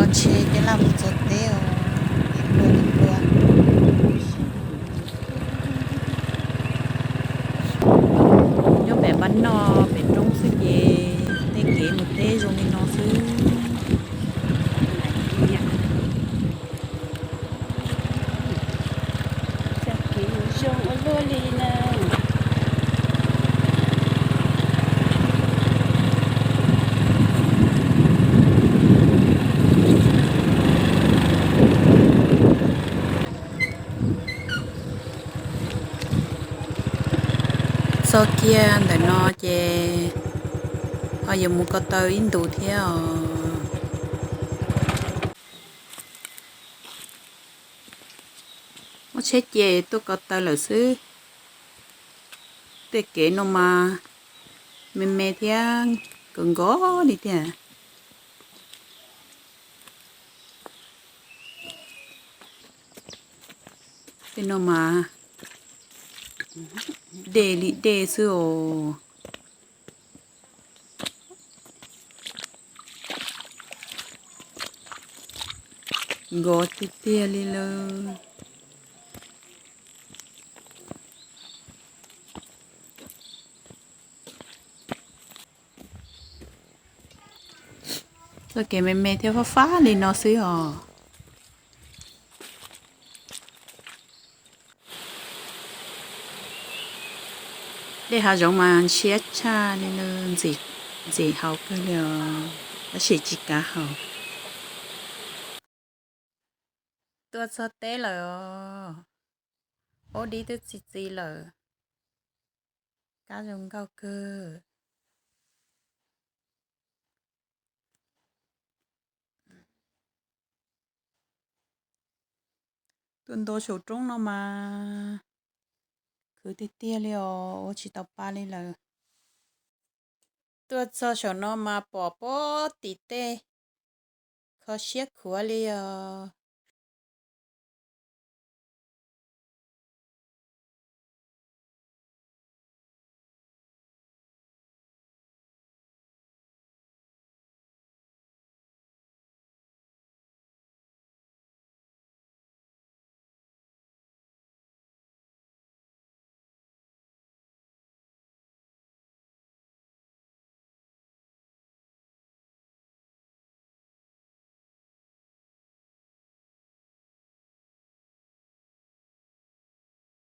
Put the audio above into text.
Ntshe coj laj mus txog teb os, nplua nplua. Nyob pem npab noj pem roob xwb ces tej kev mus teb zoo li no xwb. Txoj kev zoo ua luaj li na. Txog kiag ntawm no ces ho yuav mus ko taw ib ntus thiab os. Muab tsheb cia tuaj ko taw lawm xwb. Tej kev no mas me me thiab, nkos nkos li tiag. Tej no mas dej li dej xwb os. Nkos tiag tiag li lawm. Txoj kev me me thiab fab fab li no xwb os. Dej hav zoov mas ntshiab tshaj li, ntxim haus kawg li os, tab sis tsis kav haus. Tuaj txog teb lawm os, ob dib twb txi txiv lawm, kab zoo nkauj kawg. Tuaj nto saum roob no mas khwv tiag tiag li os, ua tsis tau pa li lawm. Tuaj txog saum no mas pom pob tim tej, kho siab khuav li os.